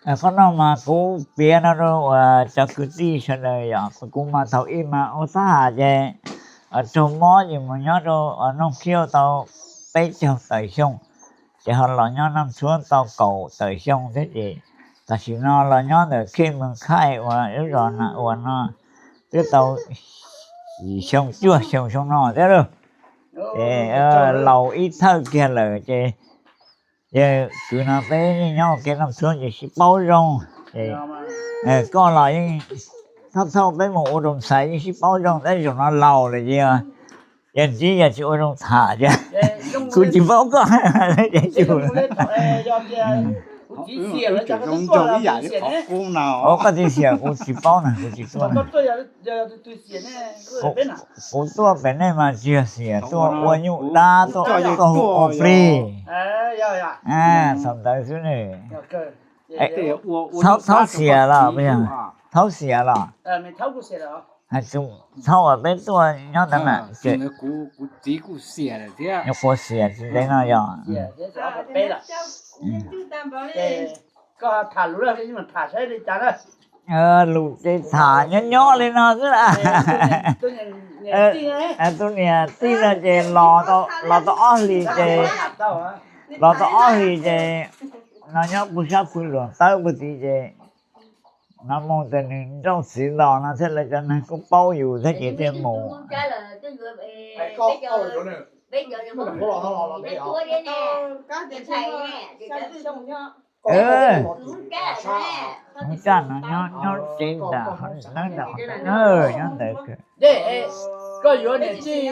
Qhov no mas kuv piav no rau uas cov kwv tij sawv daws yom, kuv mas thaum ub mas ua thab ham ces raug mob ces mus nyob rau Noog Khiab tau peb caug tawm xyoo, ces ho los nyob Naj Txhuab tau kaum tawm xyoo thiab ces tam sim no los nyob ntawm Khej Moos Khaij uas lub zos Nas Uas no twb tau yim xyoo cuaj xyoo xyoo no thiab lauj. Ces laus ib thawj kiag lawm ces yawg kwv no peb yeej nyob ua ke Naj Txhuab ces sib paub zoo. Ces koj los yeej thauj thauj peb mus ua rau ntxhais yeej sib paub zoo, tab sis zaum no laus lawm ces yog ntsib yog tsis ua zoo tham ces kuv tsis paub koj. Ua koj txiv xiam kuv tsis paub na, kuv tsis tuaj na. Kuv tuaj pem nej mas tsis yog xiam, tuaj ua nyuj dab, tuaj ua plig, thaum ntawd xwb ne. Thaub xiam los, thaub xiam los, hais thaub uas peb tuaj nyob ntawd na. Nyuam qhuav xiam tsis ntev no yog. Lus ces tham nyob nyob li no xwb. Tus niam tij no ces los tau ob hlis ces, los tau ob hlis ces no nyob puag sab pw luam tawb puag tid ces no mus tas nws nrauj txiv los no thiab lawv cov neeg kuj paub yus thiab ces thiaj mus. Ub, tsaj no nyob tsev ntawm qhov neeb ntawm, nyob ntawd. Koj yuav niam tij,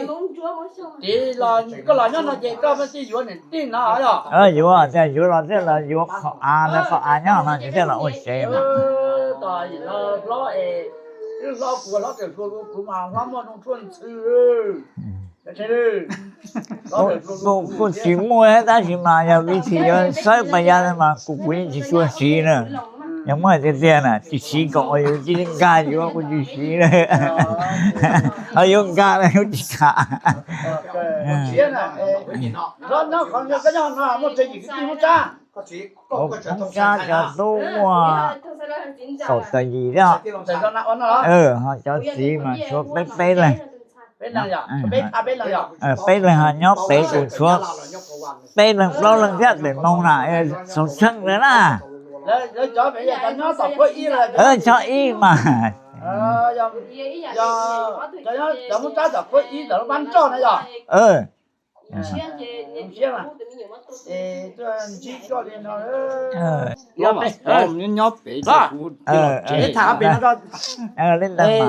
koj los nyob no ces koj muaj tij yuav niam tij no los? Yuav, tias yuav los thiaj los yuav qhov av, lawv qhov av nyob no ces thiaj los ua tsev mas. Hlob es, hlob kuv hlob raws hlua kuv mas hlob muaj zoo tshuaj ntxhw. Kuj tsis muaj tab sis mas yog vim li cas yuav xawb pas ya mas kuv kuv yeej tsis tshua siv na. Yog muaj tiag tiag na tsis siv kom uas yus cia li nkag yuav kuv tsis siv na. Ho yuav nkag los yuav tsis kam. Phoob Tsab cov tub muaj kaum tawm yim thiab, ho cov txiv mas tshuav peb peb leeg. Peb leeg ho nyob pem, kuv tshuav peb leeg plaub leeg thiab pem Hmoob na, xaus tsheej lawm na. Cov ib mas, nyob pem,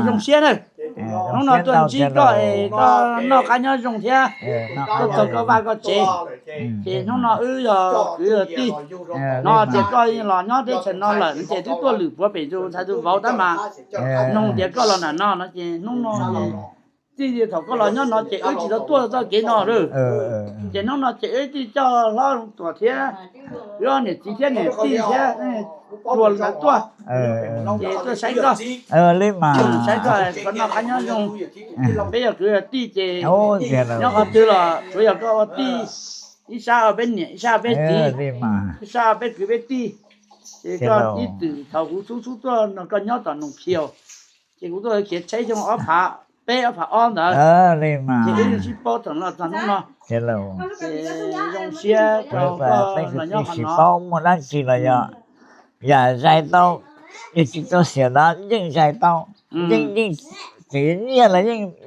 zoo siab na. Hnub no tuaj ntsib koj es koj noj qab nyob zoo thiab, tuaj txog koj vaj koj tsev. Ces hnub no wb yog kwv yog tij, no tias koj los nyob teb chaws no lawm ces twb tuaj lwm puav pem tus ntxhais tus vauv tab mas noog tias koj los nram no no ces hnub no txij thaum koj los nyob no ces wb tsis tau tuaj txoj kev no lawm. Ces hnub no ces wb thiaj coj hlob Tuam thiab wb niam txiv thiab niam tij thiab ua lawv tuaj, ces tuaj saib koj, saib koj kom noj qab nyob zoo. Peb yog kwv yog tij ces nyob qhov twg los tsuav yog koj ua tij, ib sab ua peb niam, ib sab ua peb txiv, ib sab ua peb kwv peb tij. Ces koj ib txwm thaum kuv xub xub tuaj no koj nyob tom Noom Phiaus, ces kuv tuaj khiav tsheb xyoo ob phav peb ob phav ob ntawd, ces wb yeej sib paub thaum no txog hnub no. Ces zoo siab rau koj los nyob qhov no. Muaj dab tsi los yog yam zais tau, yog tsis tau xiam ntawd yeej zais tau, yeej yeej tseem nyiaj los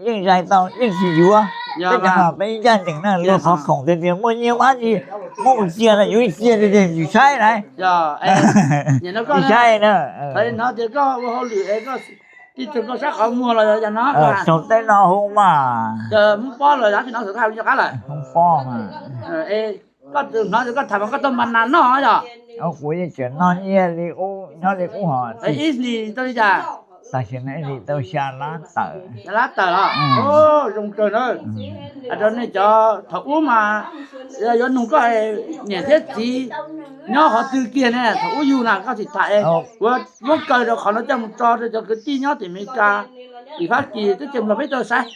yeej zais tau, yeej tsis yuav. Peb cov no peb ncaj ncees na, luag qhov khoom tiag tias muaj nyiaj ua dab tsi muab mus cia no, yuav cia tiag tias tsis saib na. Tsis saib na. Hnov tias koj ua hauj lwm es koj tij tug koj sab qhov muag los yog no, saum teb no hu mas. Hmoob Pob los yog tsis no saum teb hu nco qab lawm. Hmoob Pob mas. Koj hnov tias koj tham mas koj tau mas nas noj yog? Kuv yeej tseem noj nyiaj li ub nyob li ub hos. Ib hlis tau li cas? Tam sim no ib hlis tau xya lab tawm. Xya lab tawm los? Zoo kawg na. Hais rau nej cov thaum ub mas yuav nug koj niam thiab txiv nyob qhov twg kiag ne, thaum ub yug na koj tsis tham es kuv muab kaw rau qhov no coj mus tso rau cov kwv tij nyob tim Amelikas, tim Fab Kis twb tseem los peb tau saib.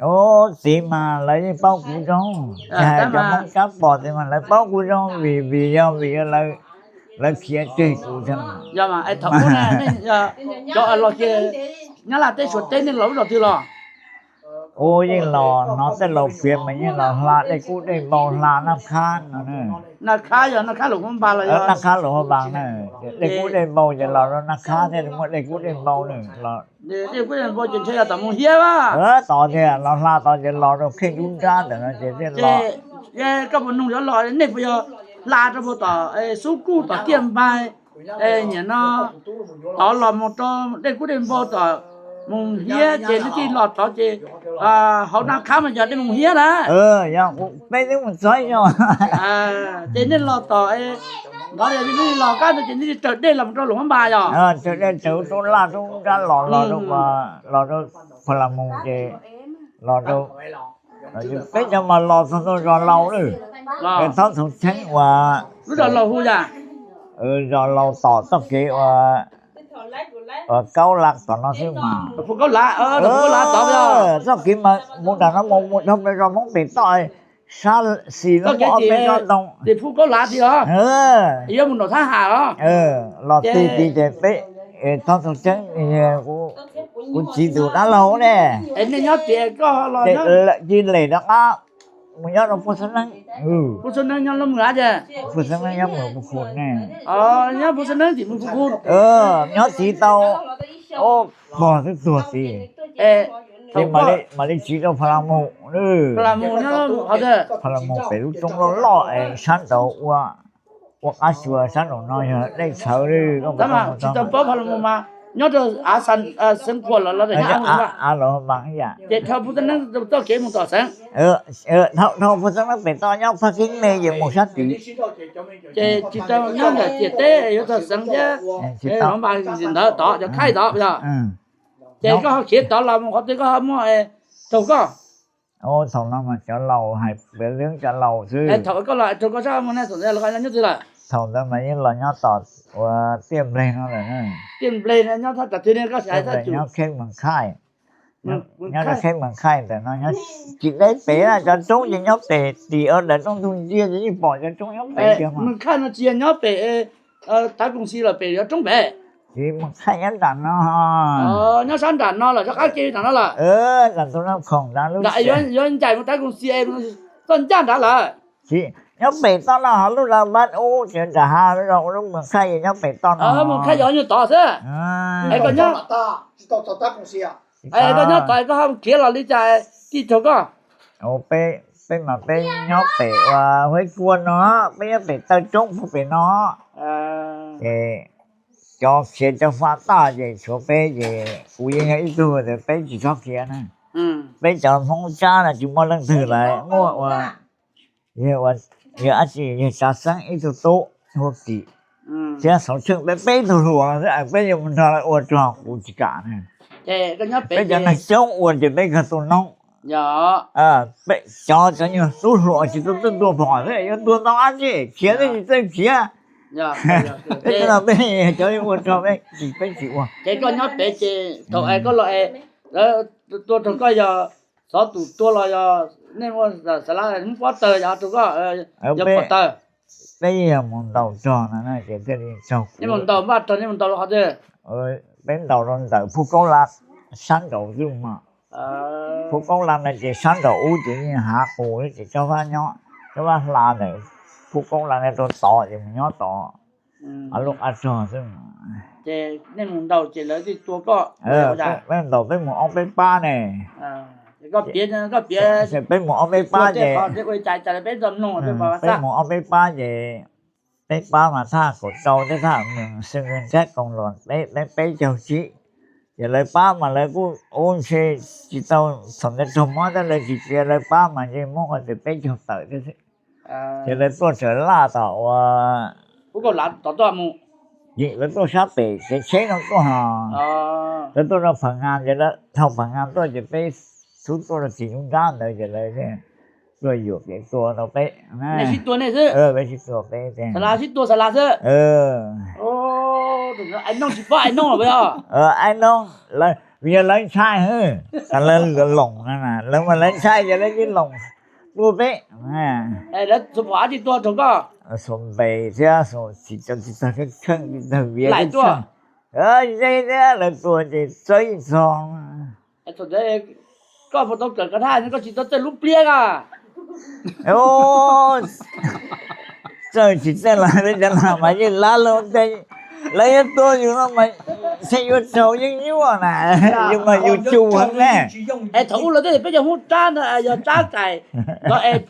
Ub, txiv mas lawv yeej paub kuv zoo, cov Hmoob Tsab Pos txiv mas lawv paub kuv zoo vim, vim yog, vim yog lawv Lawv khiav tseg kuv thiab. Yog mas, thaum ub ne, cov los ces Nyab Laj teb Suav teb nej los lub zos twg los? Ub, yeej los hnov tej laus piav mas yeej los hla Dej Kub Dej Npau hla Naj Khab no. Naj Khab yog Naj Khab Luam Phab Npas los yog? Naj Khab Luam Phab Npas na. Dej Kub Dej Npau ces los rau Naj Khab thiaj muaj Dej Kub Dej Npau na. Dej Kub Dej Npau ces ntshe yog tom Moos Hiab a. Tod thiaj los hla tod ces los rau Khej Dub Nrab ntawm no ces thiaj los. Koj puas noog yuav los nej puas yog hla rau puag tom Xub Kuj tom Tiaj Npais, nyiam no tod los mus rau Dej Kub Dej Npau tom Moos Hiab ces nej thiaj los tod ces hauv Naj Khab mas yog Dej Moos Hiab na. Yog, peb twb mus txog ib nyuag. Ces nej los tom ntawd los kab ntawd ces nej thiaj raws dej los mus rau Luam Phab Npas yog? Raws dej raws tub laj tub nrab los los rau, los rau Pha Las Mus ces los rau, peb cov mas los txog rau zos laus lawm. Thaub Txhoov Cheeb uas, lub zos laus hu yam? Zos laus tom txoj kev uas Kaub Lav tom no xwb mas. Kaub Lav, Kaub Lav tod. Txoj kev mas mus nram no mus mus dhau plaws zos Hmoob pem toj, sab xis lub muaj ob peb tsob ntoo. Tim Phu Kaub Lav tid os. Yuav mus nram Thab Ham os. Los tig tid ces peb, Thaub Txhoov Cheeb, kuv txiv tus dab laug ne, lawm cia lem rov qab mus nyob rau Phu Xab Neeb. Phu Xab Neeb nyob Loob Mws ces, Phu Xab Neeb nyob Mws Phu Khu ne. Nyob Phu Xab Neeb tim Mws Phu Khu. Nyob tid tau ob pog twb tuag tid. Ces mam li tsiv rau Pha Las Mus. Pha Las Mus pem lub roob loj loj es sab nraud ua, ua qab xyuas sab nraum no yog dej txhawv li. Tsis tau paub Pha Las Mus mas nyob rau xeev Khuam los los av los mas ib yam. Ces dhau Phu Xab Neeb txoj kev mus tom xeev. Dhau Phu Xab Neeb pem toj nyob Phaj Keeb me ces mus sab tid. Ces tsis tau nyob ntawm ciam teb yuav txog xeev thiab. Tsis tau, ntawd tod cov khaij tod yog. Ces koj ho khiav tod los mus qhov twg koj ho muaj raug koj? Thaum no mas cov laus hais piav li cov laus xwb. Thaum koj los raug koj sab muaj nej thaum ntawd los nyob twg lawm? Thaum ntawd mas yeej los nyob tom uas Tiaj Npleg no lawm. Tiaj Npleg nyob thaj tsam twg ne koj xav hais txog? Nyob Kheb Mees Khaij. Nyob rau Kheb Mees Khaij ntawm no nyob tsis deb pem na, cov roob ces nyob pem tim daim roob ntug ntsia ces yeej pom cov roob nyob pem. Mees Khaij no tsis yog nyob pem Tav Koom Xis los pem yuav roob pem? Tsis, Mees Khaij nyob nram no. Nyob sab nram no lawm, sab qab ke nram no lawm. Nram tus Naj Khoom nram lub, yuav ncaim mus Tav Koom Xis es txoj ncaj nrad lawm. Tsis, nyob pem toj no ho lub Las Npab ub ces nram hav lub zos ua lub Mees Khaij es nyob pem toj no. Mees Khaij yog nyuag tod xwb. Es koj nyob, es koj nyob tod koj ho khiav los li cas tij raug koj? Peb, peb mas peb nyob pem uas Huab Kuaj no, peb nyob pem taw roob puag pem no. Ces cov khiav cov faj tag ces tshuav peb ces kuv yeej yog ib tug tias peb tsis txhob khiav na. Peb cov Hmoob Tsab no tsis muaj leej twg lawm, muaj ua, yog dab tsi, yog Tsav Xeeb ib tug tub Huab Kim thiab Xauv Tsheej, peb peb tug hluas xwb, peb yuav mus nrog lawv ua rog kuv tsis kam na. Peb cov neeg coob ua ces peb kawg tua noob. Cov, cov nyuag tub hluas tsis tu tuaj tua phom xwb, yuav tua tau dab tsi, khiav twb tsis txawj khiav. Peb cov no peb cov ua rog peb tsis, peb tsis ua. Ces koj nyob pem ces thaum es koj los es lawv tua raug koj yog xov tus tua los yog nej muaj xav lab muab pob tawg yog raug koj, yog pob tawg? Peb yog mus ntaus rog no ces thiaj li raug kuv. Nej mus ntaus npaj rog, nej mus ntaus rau qhov twg? Peb ntaus rau ntawm Phuj Kaub Laj sab nraud xwb mas. Phuj Kaub Laj no ces sab nraum ub ces yeej hav qus xwb ces Cob Vab nyob, Cob Vab hla ntawm Phuj Kaub Laj no rau tod ces mus nyob tod, av lub qab rog xwb. Peb ntaus peb mus ob peb pab ne. Peb mus ob peb pab ces, peb mus ob peb pab ces, peb pab mas thaj kaum rau thiab thaj Xeev Kws Nrab Koos Luam peb, peb peb caug tsib. Ces lawv pab mas lawv kuj ua ntshe tsis tau, thaum ntawd raug mob thiab lawv tsis txiav, lawv pab mas ntshe muab qhov tias peb caug tawm thiab xwb. Ces lawv tuaj tawm laj tom uas, lawv tuaj sab pem kev tsheb no tuaj ho, lawv tuaj rau Phav Nas ces lawv dhau Phav Nas tuaj ces peb xub tuaj rau tim lub nrab ntawd ces lawv tuaj yuam kev tua rau peb. Peb sib tua peb, aib noob tsis paub aib noob los, yog lawv ntshai, lawv loos, lawv mas lawv ntshai ces lawv cia li loos tua peb. Lawv txhua pom dab tsi tua raug koj? xuas npe thiab xuas tsis tau tsis tag kheej tsis tag viav ze thiab lawv tua ces txawb ib txog. Koj puas tau kawm koj thaj koj tsis tau txawj lub pliab a? Txawj tsis txawj los peb cov no mas yeej lab lub teb, lawv yuav tua yus no mas txheej yuav tsaus yeej nyuaj na, yus mas yus cus heev ne. Es thaum ub lawv tej peb cov Hmoob Tsab ntawd yog Tsab Kaim, yog es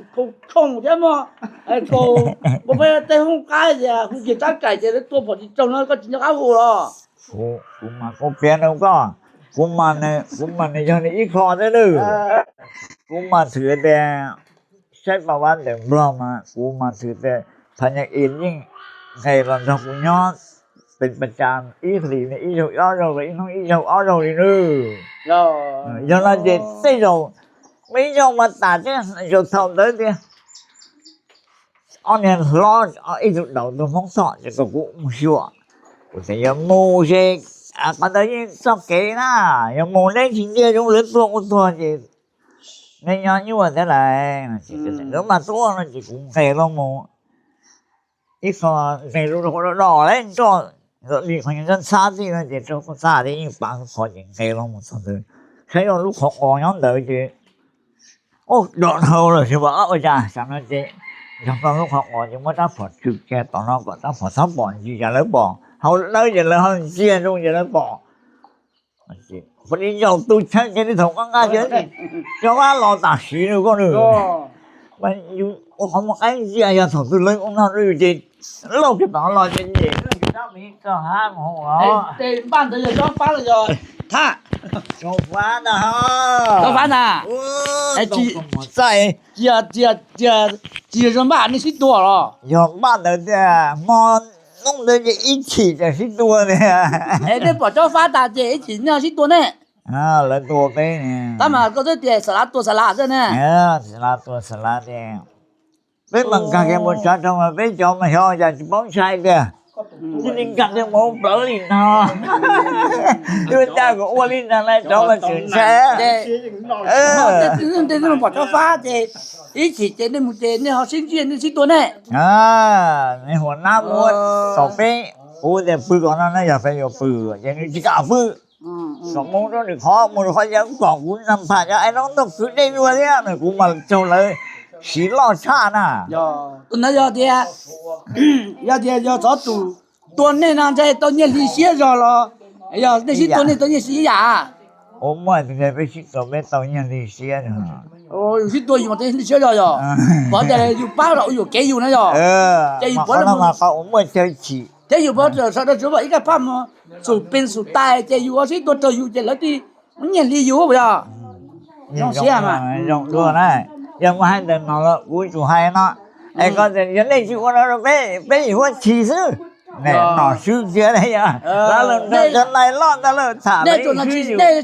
khoom thiab mog, ua peb tej Hmoob qab tias hu kiag Tsab Kaim ces lawv tua phom tsis tsaug no koj tsis nco qab hu los? Kuv mas kuv piav rau koj, kuv mas, kuv mas nws yog nws ib qho xwb nawb. Kuv mas xwm tias saib pab vab ntawm Nplog mas kuv mas xwm tias phaj nyas is yeej nqes los nrog kuv nyob pes pas cas ib hlis ib zaug ob zaug los ib hnub ib zaug ob zaug li nawb. Yog no ces tej zaum muaj ib zaug mas tas thiab zaum thaum ntawd tias ob niag hlob ib tug daus tus Hmoob Thoj ces kom kuv mus xyuas, kuv tias yog mus ces qhov ntawd yeej txoj kev na, yog mus neb tsis ntsia zoo lawv tuag kuv tuag ces neb nyob nyuaj thiab lauj. Lawv mas tuaj no ces kuv nqes los mus ib qho nqes rau do do lawm nroj, li qhov ntxhab ntxhab tij no ces rau qhov txaj thiab yeej pav qhov ces nqes los mus txog ntawd, saib zoj lub qhov qos nyob ntawd ces dom dhau lawm xwb as. Ua cas tam no ces yog tau lub qhov qos ces muab rab phom tswm kiag tom no kom rab phom txhob pom ntsis, yog lawv pom hauv dawb ces lawv ho ntsia zoo ces lawv pom. Ua li zaum tus chaw ces li thaum koj nqa xyov cov vab los tam sim no koj nws, ua qhov muag qaib ntsia yog thaum twg lawv ua no rau yus ces lauj kiag tom los ces nyem txog hab mus os. Npaj ntawd yog tsob fab los yog thaj? Tsob fab ntag. Tsob fab ntag. Tsis yog zoo npaj nej sib tua los? Yog npaj ntawd tiag, hmo hnub ntawd ces ib chim ces sib tua tiag. Es nej pom tsob fab tas ces ib chim nej sib tua ne? Lawv tua peb. Tab mas koj twb tias xa lav tua xa lav xwb ne. Xa lav tua xa lav tiag. Peb mas nkag kiag mus tsav rau mas peb cov mas xyov cas tsis paub ntshai tiag. Cia li nkag kiag mus plawv li no, ua cas kom ua li ntawd na, cov mas tseem ntshai. Tej pom tsob fab ces ib chim ces nej mus ces nej ho sib ntsib nej sib tua ne? Nws hu nab muab tom peb, kuv tias pw kom no na, yog peb yuav pw ces nws tsis kam pw. Kom mus rau nws qhov, mus rau qhov, yog kom kuv nag npham cov ai no ntuj kwv dej dua thiab no, kuv mas raug lawv siv loj tshaj na. Tus ntawd yog tias, yog tias yog tsov tus tua nej no ntshe tau nyiaj hli siab zog los, yog nej sib tua nej tau nyiaj hli ib yam? Ua muaj tus ntawd peb sib tua peb tau nyiaj hli siab. Yus sib tua yus mas tau nyiaj hli siab zog yog, vov tias yus pab los ua yuam kev yus na yog. Ces yus puav leej mus, thiab yus puav sawv daws tsuav ib kaj phaj mus xum pes xum tais ces yus ua sib tua raug yus ces lawv thiaj muab nyiaj hli yus puas yog? Zoo siab mas. Zoo dua na. Yog muaj hais ntawm no los kuv tsum hais no, es koj tias yog nej tsis ua no rau peb, peb yim huab tshis xwb. Nom swb kiag yog, cov nai loj ntag lawm tham nej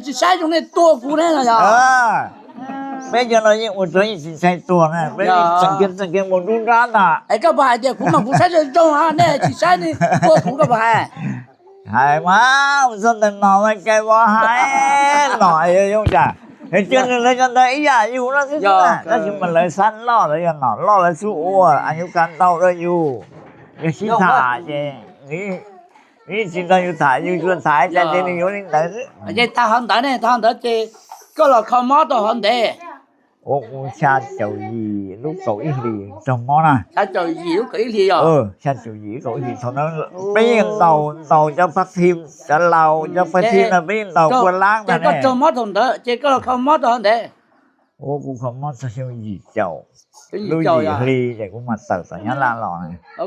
tsis saib zoo nej tua kuv ne no yog. Peb cov no yeej ua rau yeej tsis ntshai tuag na, peb yeej txeem kiag txeem kiag mus nruab nrab ntag. Es koj puas hais tias kuv mas kuv saib zoo zoo, nej tsis saib nej tua kuv koj puas hais? Hais mas mus txog ntawm nom mas kais vov hais nom yog zoo cas, cia nws lawv cov ntawd ib yam yus no xwb na, tab sis mas lawv xab loj, lawv yog nom loj lawv xub ua, a yus kav ntau rau yus, yog sib tham ces nws tsis nrog yus tham yus tsuas tham cas ces nws yuav li ntawd xwb. Ces tag hov ntawd ne, tag hov ntawd ces koj los kho mob tau hov ntev? Ua kuv xya caum yim lub kaum ib hlis raug mob na. Xya caum yim lub kaum ib hlis yog? Xya caum yim lub kaum ib hlis thaum ntawd peb yeej ntaus, ntaus cov pab thib, cov laus cov pab thib no peb yeej ntaus kua lab ntag. Koj raug mob thaum ntawd ces koj los kho mob tau hov ntev? Ua kuv kho mob txog xyoo yim caum, lub yim hli ces kuv mam tawm tom Nyab Laj los.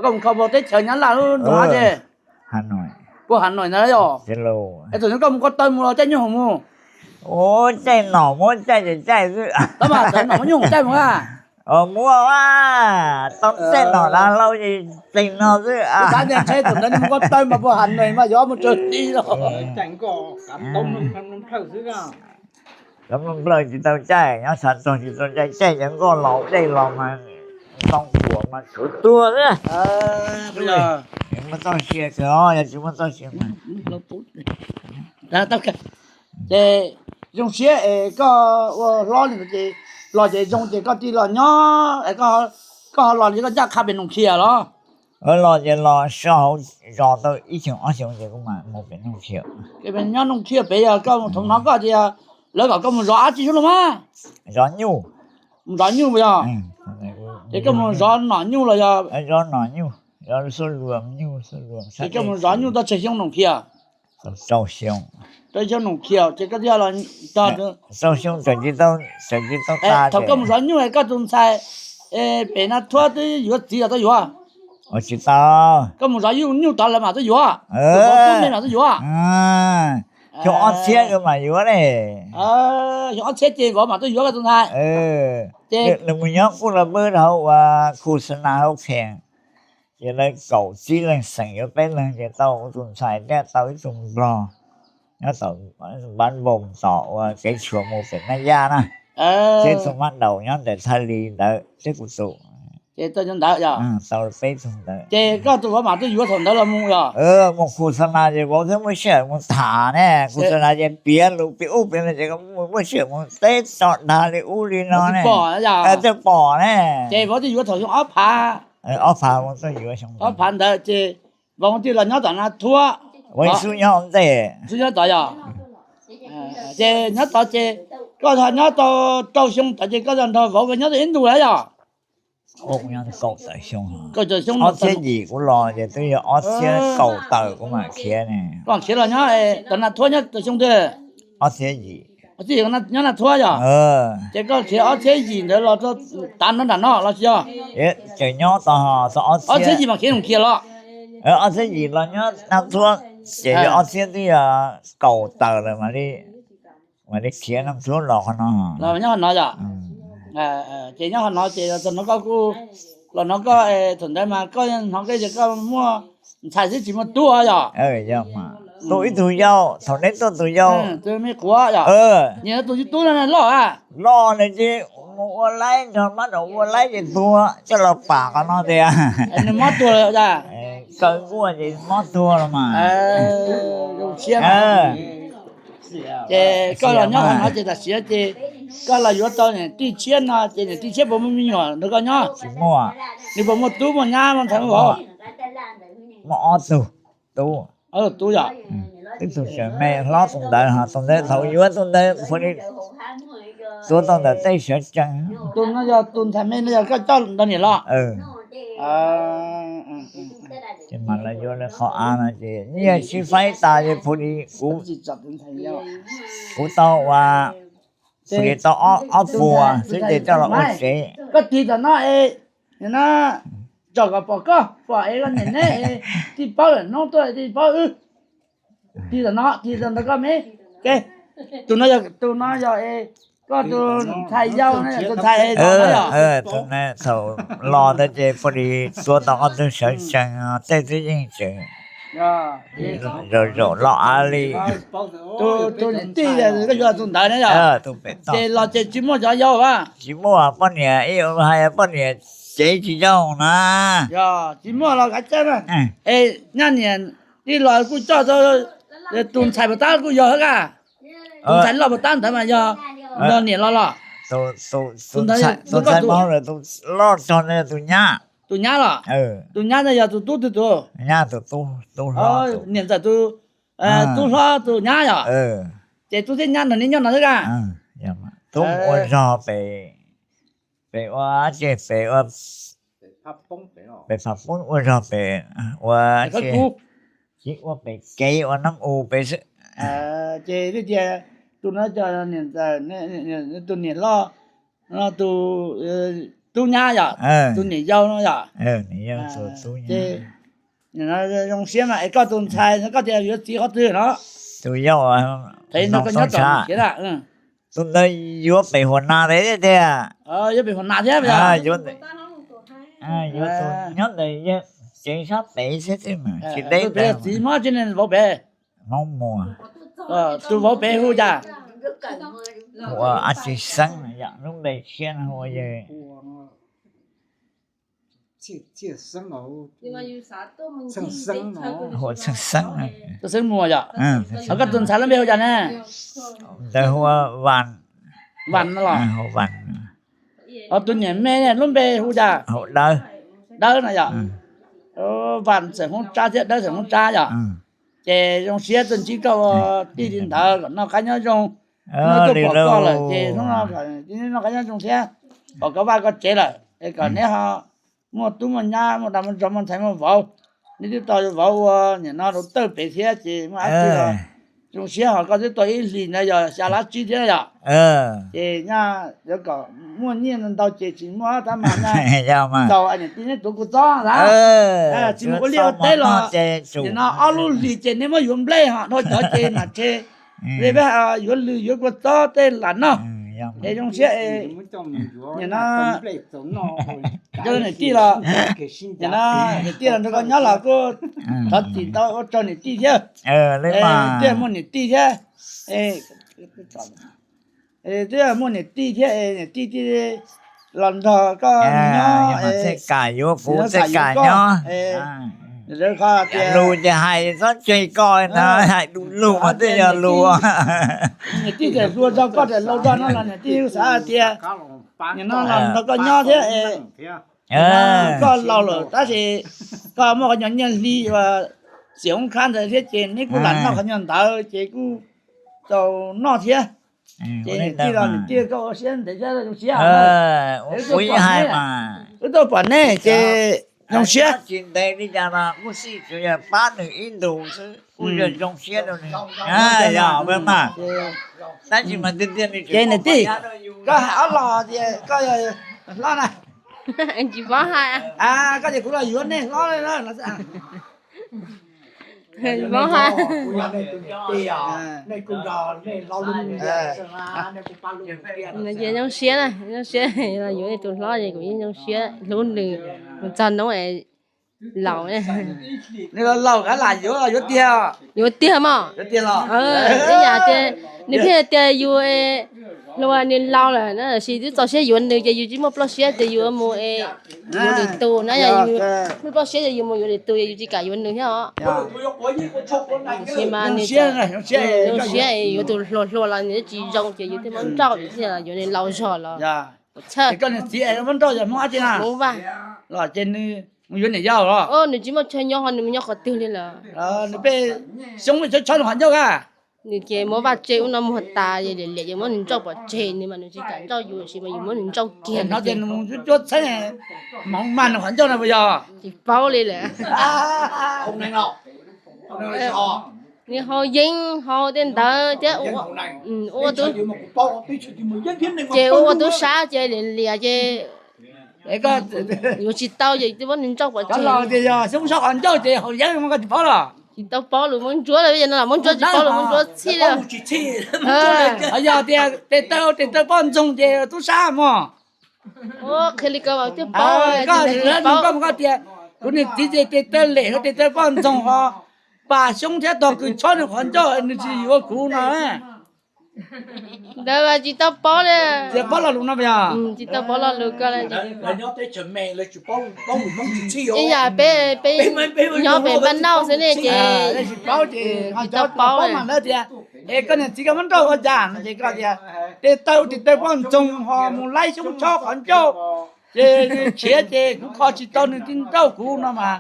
Koj mus kho teb chaws Nyab Laj lub nroog dab tsi? Puag Hà Nội ntawd yog? Es thaum ntawd koj mus ko taw mus los caij nyoob hoom mus? Ua caij nom muab caij ces caij xwb. Tab mas txawm nom muab nyoob hoom caij mus a? Muab a, tau caij nom dav hlau ces tseem no xwb. Xav tias ntshe thaum ntawd mus ko taw mas puag Hà Nội mas yuav mus tsawg hli los. Cov mloog nplawg tsis tau caij, nyob sab tog tsis tau caij, caij cov nkoj laus dej los mas ntoo kuam mas tshuav tuag xwb. Muaj txoj sia kawg, yog tsis muaj txoj sia mas. Ces zoo siab es koj ua hlob li ces los ces zoo ces koj thiaj los nyob es koj Koj los ces koj ncaj qha pem Noom Khiam los? Los ces los so hauv zos tau ib xyoos ob xyoos ces kuv mam mus pem Noom Khiam. Nyob Noom Khiam pem yog koj mus thaum hnov koj tias lawv kom koj mus zov dab tsi xwb los mas? Zov nyuj. Mus zov nyuj yog? Ces koj mus zov nom nyuj los yog? Zov nom nyuj, zov xuab luas nyuj, xuab luas. Ces koj mus zov nyuj tau tsawg xyoo Noom Khiam? Rau xyoo Noom Khiam ces koj twb yog los tog. Rau xyoo tseem tsis tau, tseem tsis tau tas. Thaum koj mus zov nyuj koj tus ntxhais pem Naj Thuab twb yuav txiv los tau yuav? Tsis tau. Koj mus zov nyuj tod lawv mam tuaj yuav? Tus vauv tub me mam tuaj yuav? Xyoo ob txhiab yuav mam yuav ne. Xyoo ob txhiab ces vauv mam tuaj yuav koj tus ntxhais. Ces nws mus nyob kuj los pw rau hauv uas khu Xab Nas hauv Khees. Ces lawv kaum tsib leeg xeem yuav peb leeg ces tau kuv tus ntxhais thiab tau ib tug nplog nyob tom Npab Npoos tom uas kev tshuam mus pem Naj Yaj na, thiab ib tug mab daum nyob ntawm Thaj Lis ntawd thiab kuv tus. Ces tau cov ntawd yog? Tau peb tug ntawd. Ces koj tus vauv mam tuaj yuav thaum ntawd los mus yog? Mus khu Xab Nas ces vauv thiaj muaj sij hawm mus tham ne, khu Xab Nas ces piav lus piav ub piav no ces muaj sij hawm mus teb tso dag li ub li no ne. Thiaj pom ne. Ces vauv thiaj yuav thaum xyoo ob phav. Ob phav vauv thiaj yuav xyoo, ob phav ntawd ces vauv thiaj los nyob tom Naj Thuab. Vauv xub nyob ntej, xub nyob tod yog? Ces nyob tod ces koj ho nyob tau rau xyoo tod ces koj nrog vauv nyob tau ib ntus lawm yog? Kaum tawm xyoo. Ob txhiab yim kuv los ces twb yog ob txhiab kaum tawm kuv mam khiav ne. Koj khiav los nyob tom Naj Thuab nyob tau xyoo twg? Ob txhiab yim. Nyob Naj Thuab yog? Ces koj khiav ob txhiab yim ntawd los tav no nram no los tsis yog? Tseem nyob tau, ob txhiab yim mas khiav Noom Khiam los? Ob txhiab yim los nyob Naj Thuab ces ob txhiab twb yog kaum tawm lawm mam li khiav Naj Thuab los qhov no. Nyob qhov no yog? Ces nyob qhov no ces txog no koj kuj los hnov koj, thaum ntawd mas koj hnov koj tias koj muaj ntxhais xwb tsis muaj tub yog? Yog mas, tub ib tug yau, thaum neb tuaj tus yau, tus me quav yog? Nyias tus tub no loj a? Loj na ces mus ua laib nrog mab daum ua laib ces tuag, coj los pam qhov no tias nws mob tuag lawm. Kaw nkuaj ces mob tuag los mas. Ces koj los nyob qhov no ces tam sim no ces koj los yuav tau niam tij tshiab no ces niam tij tshiab puas muaj me nyuam nrog koj nyob? Tsis muaj. Nws puas muaj tub muaj nyab muaj ntxhais muaj vauv? Muaj ob tug tub. Ob tug tub yog? Ib tug tseem me hlob tus ntawd, tus ntawd thaum yuav tus ntawd tuav tau ntawm tej sawv tsees. Tus no yog tus ntxhais me no yog koj coj nrog niam los? Ces mas lawv yuav lawv qhov av no ces nyiaj sib faib tas ces phu li kuv, kuv tau ua, phu li tau ob puas xwb ces coj los ua tsev. Koj tig tom no es, no, tsom kom pom koj, pom es koj niam neb, tij paub lawm hnub tuaj tij paub wb. Tig tom no, tig tom ntawd koj me. Tus no yog, tus no yog es koj tus ntxhais yau, tus ntxhais yog? Tus no thaum los ntawd ces phu li tuav tau ob tug sawv tsees, tej twb yeej tseem zaum zaum los av li. Tus niam tij koj yuav tus ntawd ne yog? Ces los ces tsis muaj cov yau a? Tsis muaj, poj niam ib hais poj niam cev tsis zoo na. Yog tsis muaj los kav tsij na. Es nyab niam tij los kuj coj tau tus ntxhais puas tab kuj yog hab kaj. Tus ntxhais loj puas tab ntawd mas yog nrog niam los los? Tus ntxhais tus loj tog ntawd tus nyab. Tus nyab los? Tus nyab ntawd yog tus tub twg tus? Nyab tus tub, tub hlob. Niam ntxawm tus tub hlob tus nyab yog? Ces tub thiab nyab nrog neb nyob no xwb kaj? Tub ua zog pem, pem ua, ces pem ua, pem Phaj Poob ua zog pem, ua, tsis ua pem kev ua Nab U pem xwb. Ces tias tus no cov niam ntxawm, tus niam loj no tus tub nyab yom, tus niam yau no yom. Zoo siab mas es koj tus ntxhais koj tias yuav txiv qhov twg no? Tus yau, no koj nyob tau khiav na. Tus ntawd yuav pem Huam Nas tiag tiag. Yuav pem Huam Nas thiab. Yuav tus nyob ntawm yawg tsev sab pem xwb mas tsis deb ntawd. Txiv Hmoob tsis ne vauv pem? Hmoob Muas. Tus vauv pem hu cas? Hu ua Ab Tsi Xeeb, lub npe tshiab no hu ua yawg Hu Xeeb Xeeb. Tus Xeeb Muas yom. Koj tus ntxhais lub npe hu cas ne? Ntawd hu ua Vas. Vas no los? Hu ua Vas. Ho tus niam me ne lub npe hu cas? Dawb no yog. Vam Xeem Hoob Tsab thiab Dawb Xeem Hoob Tsab yog. Ces zoo siab tuaj ntsib koj ua tij li ntawd kom noj qab nyob zoo. Noj tuaj pom koj lawm ces hnub no noj qab nyob zoo thiab, pom koj vaj koj tsev lawm es kom neb ho muaj tub muaj nyab muaj dag muaj zog muaj ntxhais muaj vauv. Neb twb tau vauv ua nim no rau tawj pem thiab ces muaj dab tsi los zoo siab ho koj twb tau ib hlis ntawd yog xya lab tsib thiab yom. Ces nyaj yuav kom muaj nyiaj ntau ces tsis muaj tab mas nyaj ntaus niam tij neb tuav kuv txob a, tsis mus ua liaj ua teb los nim no ob lub hlis ces neb muab yuav nplej ho dhau cov ces mam tshe li peb yuav lws yuav kua txob tej lam noj. Es zoo siab es nim no coj niam tij los, nim no niam tij los nrog koj nyob los kuj thov txim ntau ua rau niam tij thiab. Twb muaj niam tij thiab, twb muaj niam tij thiab es niam tij thiaj los nrog koj nyob, txhij kam yuav kuv txhij kam nyob. Lus ces hais txhob tseg koj na, hais du lug mas twb yog lus. Niam tij tseem hluas zog koj tseem laus zog no los niam tij xav hais tias nim no los nrog koj nyob thiab es koj laus lawm tab sis koj muaj qhov nyuag nyiaj hli uas xiam oob khab ntawd thiab ces neb kuj lam noj qhov nyuag ntawd ces kuj tau noj thiab. Ces niam tij los niam tij koj ua siab ntev thiab zoo siab. Wb tuaj pom neb ces zoo siab. Tsis ntev li cas los kuj xij tsuas yog pab nws ib ntus xwb kuj yog zoo siab rau nws. Yog mas, tab sis mas tiag tiag nws ces niam tij, koj hais ob los tias koj hlob na. Tsis paub hais. Koj tias kuv los yuav nej hlob. Paub hais. Ces zoo siab, zoo siab los yuav tus hlob ces kuv yeej zoo siab hlub nws mus txog hnub es laus. Nws los laus kav lam yuav, yuav tiag. Yuav tiag mog. Ib yam tias nws pheej tias yus hluas nws laus lawm na, tab sis twb txaus siab yuav nws ces yus tsis muaj ploj siab tias yus mus yuav lwm tus na, yog yus muaj ploj siab ces yus mus yuav lwm tus, yus tsis kam yuav nws thiab os. Tab sis mas zoo siab yuav tus hluas hluas los nws tsis zoo ces yus thiaj muab nrauj, yus thiaj yuav nws laus zog los. Koj niam txiv muab nrauj yog Hmoob dab tsi na? Hmoob Vaj. Los ces nws mus yuav niam yau los? Nws tsis muaj chaw nyob ho nws mus nyob qhov twg li lawm. Nws pheej xyoob chob nws qhov ncauj a. Nws ces muab vaj tse ub no muag tas, liam liam ces muab nws nrauj pov tseg, nws mas nws tsis kam nrauj yus, tab sis mas yus muab nws nrauj kiag no ces nws mus cuab txheeb, hmoov mag nws qhov ncauj no puas yog? Tsis paub li lawm. Nws haus yeeb haus tej ntawd thiab, ces ua ua tub sab ces liam liam ces yuav tsis tau ces muab nws nrauj pov tseg. Yog xyoob sab qhov ncauj ces haus yeeb mas koj tsis paub los? Tsis tau paub lus Moob Ntsuab li, no los Moob Ntsuab tsis paub lus Moob Ntsuab txhij li. Yog tias tes taw tes taw poj ntxoog ces tub sab mog. Qhia li ko thiaj paub. Koj tias kuv niam txiv ces tes taw lem, tes taw poj ntxoog ho pas xyoob thiab tog kws chob nws qhov ncauj nws tsis yuav kuv no. Ntawd mas tsis tau paub li. Tsis paub lo lus no yog? Tsis tau paub lo lus ko. Ib yam peb, peb nyob pem npaj nauj xwb ne ces tsis tau paub mas lawv tias, es koj niam txiv koj muab nrauj ua cas no ces koj tias, tes taw tes taw poj ntxoog ho mus laib xyoob chob qhov ncauj, ces nws khiav ces kuv kho tsis tau nws thiaj nrauj kuv no mas.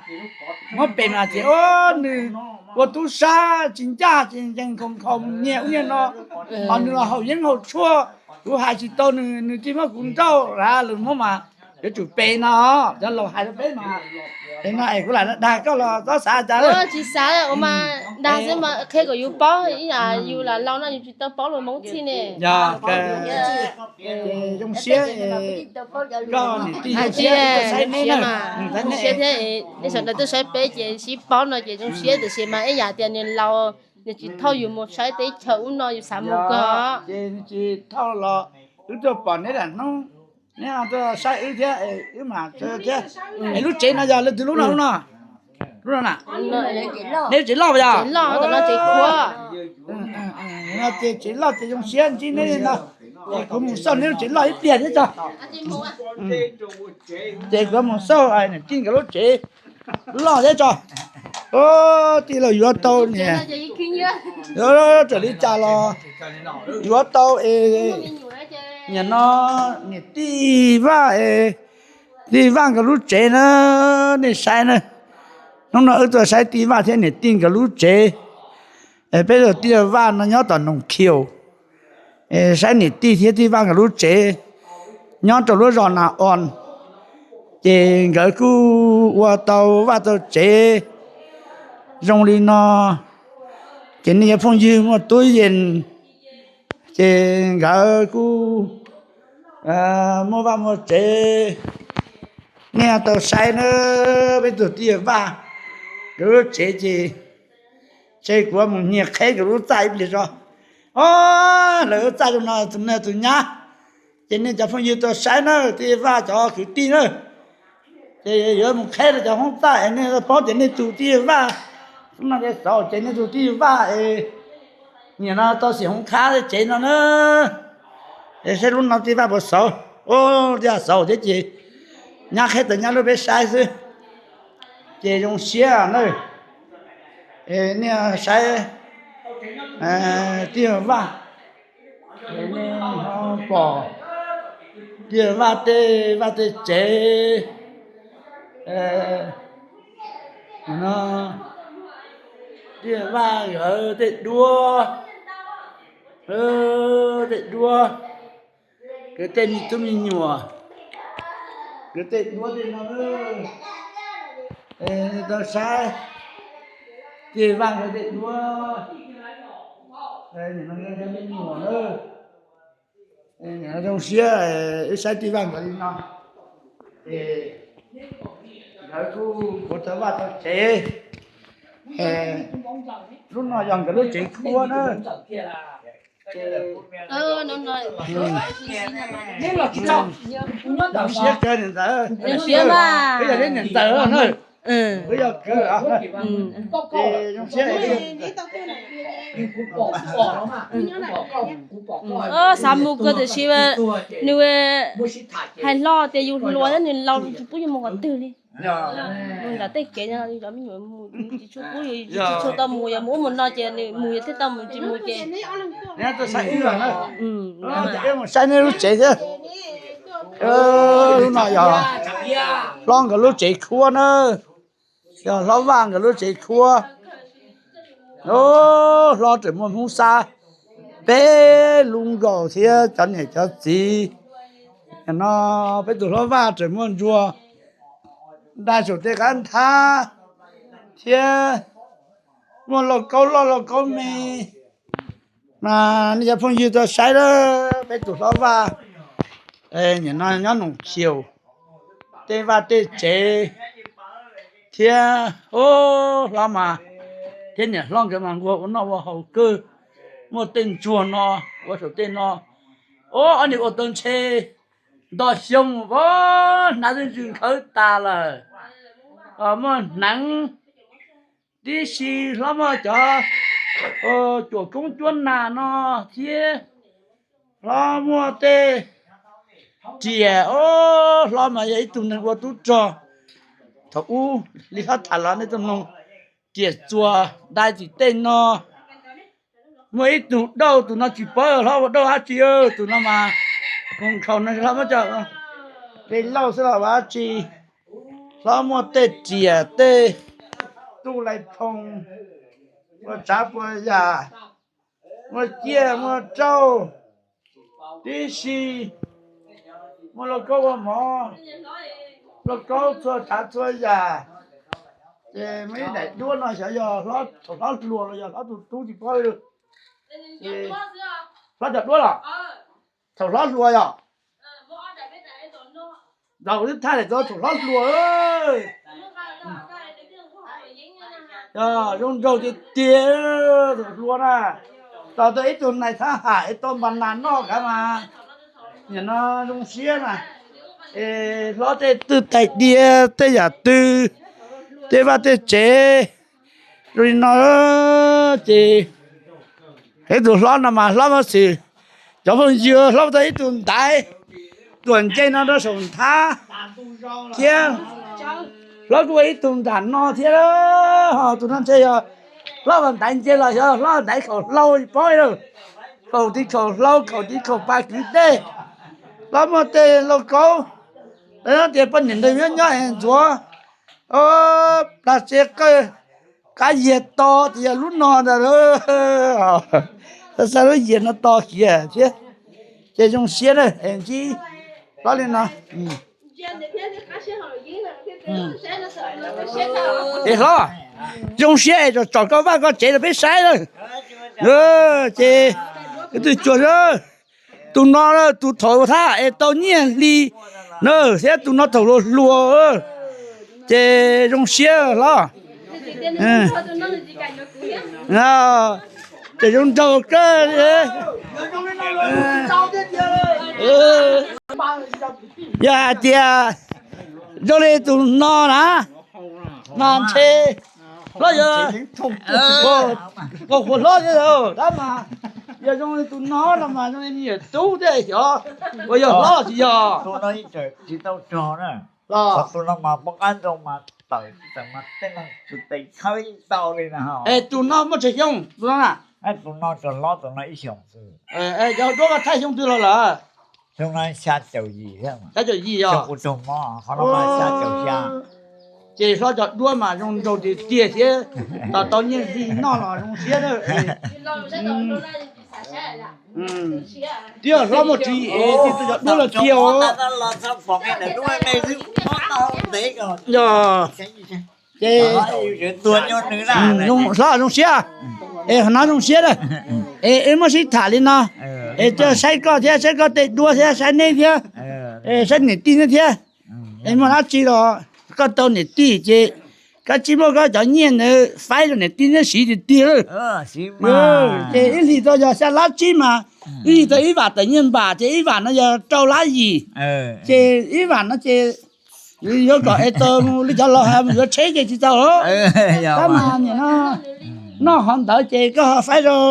Muab pem mas tias nws ua tub sab tsis ncaj ces ncees nkhaus nkhaus mus nyiag ub nyiag no, ho nws los haus yeeb haus tshuaj, kuv hais tsis tau nws, nws thiaj muab kuv nrauj lawm. Lus Hmoob mas yuav tsum pem no, cov laus hais rau peb mas. Pem no es kuv lam dag koj los txhob xav cas. Tsis xav, ua mas dag xwb mas qhia kom yus paub, ib yam yus lam laus no yus tsis tau paub lus Hmoob txhij ne. Yog, zoo siab, koj niam tij zoo siab, zoo siab thiab nej sawv daws tuaj saib peb ces sib paub no ces zoo siab, tiam sis mas ib yam tias nws laus, nws tsis thauj yus mus saib teb chaws ub no yus xav mus kawg. Ces nws tsis thauj los wb tuaj pom neb lam hnub, neb tuaj saib wb thiab, wb mas thiab. Es lub tsev no yog leej twg lub no, lub no? Lub no na? Neb lub tsev loj puas yog? Ces tsev loj ces zoo siab ntsib neb no. Ces kuv mus xauj neb lub tsev loj ib pliag thiab tso. Ces kuv mus xauj niam tij nkawd lub tsev loj thiab tso. Tij laug yuav tau niam, yuav raws li cas los yuav tau es Nim no niam tij Vaj, tij Vaj nkawd lub tsev na, nej saib na. Hnub no wb tuaj saib tij Vaj thiab niam tij nkawd lub tsev. Peb tus tij Vaj no nyob tom Noom Khius, saib niam tij thiab tij Vaj nkawd lub tsev nyob rau lub zos Nas Os. Ces nkawd kuj ua tau vaj tau tsev zoo li no, ces nej cov phooj ywg muaj tub yees, ces nkawd kuj muaj vaj muaj tsev. Nej tau saib na, peb tus tij Vaj nkawd lub tsev ces, ces kuv mus nyiag qheb nkawd lub txaj ib pliag tso. Os, lawv lub txaj zoo no tus nyab. Ces nej cov phooj ywg tau saib na, tij Vaj cov kwv tij na, ces yuav mus qheb rau cov hoob txaj es nej paub tias nej tus tij Vaj, no ces xauv ces nej tus tij Vaj es nim no tau xim hoov khab tsev no na. Es saib lub no tij Vaj puas xauv, ua li xauv thiab ces nyab qheb tau nyab lub peb saib xwb, ces zoo siab na. Nej saib tij Vaj, nej pom tij Vaj tej vaj tej tsev, tij Vaj nkawd tej duab, tej duab, nkawd tej me tub me nyuam, nkawd tej duab tej no, tau saib tij Vaj nkawd tej duab, me nyuam na. Zoo siab wb saib tij Vaj nkawd li no, es nkawd kuj ua tau vaj tau tsev. Lub no yog nkawd lub tsev khuab na. Zoo siab kawg niam ntxawm, wb yog niam ntxawm na, wb yog kwv. Zoo siab, xav mus kawg tiam sis nws hais hlo tias yus hluas thiab nws laus tsis pub yus mus qhov twg li. Mus nram tej kev no, me nyuam mus tsis tshua pub yus, tsis tshua tau mus, yog mus ub mus no ces nws mus yus thiaj tau mus, tsis mus ces. Saib nej lub tsev thiab. Lub no yog hlob nkawd lub tsev khuab na, yog hlob Vaj nkawd lub tsev khuab. Hlob tseem muaj Hmoob Xab peb lub nkaus thiab cov niam cov txiv. No peb tus hlob Vaj tseem muaj ntsuag dai saum tej qab nthab thiab muaj lauj kaub loj lauj kaub me. Mas nej cov phooj ywg tau saib lawm, peb tus hlob Vaj nim no nyob Noom Khius, tej vaj tej tsev thiab, hlob mas thiab niam hlob nkawd mas nquag ua noj ua haus kawg, muaj tej ntsuag no ua saum tej no. Ob niag ua tau ntshe nto xyoo, hnav twb ntsws nkhawv tas lawm, muaj hneev tib si. Hlob muaj cov cuam koob cuab nas no thiab, hlob muaj tej riam. Hlob mas yog ib tug neeg ua tub rog. Thaum ub li hlob tham los nej tuaj mloog, riam txuas dai tim tej no. Muaj ib tug dauj, tus no tsis paub hlob ua dauj dab tsi, tus no mas mus nkhaus no hlob muab coj, tej lauj xwb los ua dab tsi. Hlob muaj tej riam tej tuj lais phoo, muaj tsav puas yam, muaj ciaj muaj rauj tib si, muaj lauj kaub ua mov, lauj kaub txhua tsav txhua yam. Ces muaj ib daim duab no xyov yog thaum hlob hluas los yog hlob tus tub tsis paub. Hlob cov duab los thaum hlob hluas yog, twb thaij daim thaum hlob hluas. Zoo nraug tiag tiag, thaum hluas na, tos tau ib tug nais thab ham es tau npas nas noj kav mas. Nim no zoo siab na, es hlob tej twj tais diav tej yam twg, tej vaj tej tsev zoo li no ces, ib tug hlob no mas hlob muab xwm, cov phooj ywg, hlob tau ib tug ntaiv tuam nce no rau saum nthab thiab. Hlob kuj ua ib tug nram no thiab, ho tus no ntshe yog hlob ua ntaiv nce los xyov hlob ua ntaiv khaum hlau tsis paub, khaum tiv khaum hlau khaum tiv khaum pa kwv dej. Los muaj tej lauj kaub, lawv tias poj niam ntawd nyob nyob es ntxuav plas tsev qawj qab yias to, tias yog lub no ntag. Xav xav lub yias no to kiag thiab. Ces zoo siab na, es ntsib hlob li no. Es hlob, zoo siab es tsom koj vaj koj tsev rau peb saib na. Ces tus cuag, tus no tus thaum thab es tau nyiaj hli na, thiab tus no thaum hluas hluas, ces zoo siab hlob. Ces zoo nraug kawg. Yog hais tias zoo li tus no na, mas ntshe hlob yuav, kaum hluas hlob thiab tab mas, yog zoo li tus no no mas zoo li me nyuam tub thiab xyov uas yog hlob tsis yog. Los tus no mas poob qab ntoo mas tawm tawm mas tej no tsis tes khawb ib tau li na. Es tus no muaj tsawg xyoo tus no na? Tus no tsuas hlob tus no ib xyoos xwb. Yog duab koj thaij xyoo twg los lawm? Xyoo no xya caum yim thiab. Xya caum yim os. Xyoo kuv raug mob qhov no mas xya caum xya. Ces hlob cov duab mas zoo nraug tiag tiag thiab, tos tau nyiaj hli noj los zoo siab na. Twb yog hlob muaj tswv yim es cov duab los tiag os. Yog, ces hlob zoo siab, es qhov no zoo siab na. Es wb muab sib tham li no, es saib koj thiab, saib koj tej duab thiab, saib neb thiab, es saib niam tij neb thiab. Es muaj dab tsi los koj tau niam tij ces koj tsis muaj koj cov nyiaj ntawd faib rau niam tij neb siv tiag tiag. Ces ib hlis tau yog xya lab tsib mas, ib hlis tau ib vam tawm nyiaj npam ces ib vam no yog rau lab yim. Ces ib vam no ces yuav kom es tau li cov laus hais mus yuav tsheb ces tsis tau. Tab mas nim no noj qhov ntawd ces koj ho faib rau,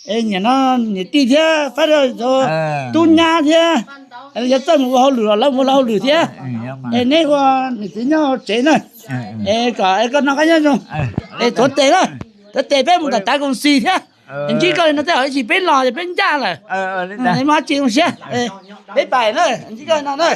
es nim no niam tij thiab faib rau tub nyab thiab, yog txawj mus ua hauj lwm los lawv mus ua hauj lwm thiab. Es neb ua niam txiv nyob tsev na, es kom koj noj qab nyob zoo, es tuav tes na, tuav tes peb mus tom tav koom xis thiab. Es ntsib koj li no tej zaum ib chim peb los es peb ncaj lawm. Muaj dab tsi zoo siab, peb pais na, ntsib koj li no na.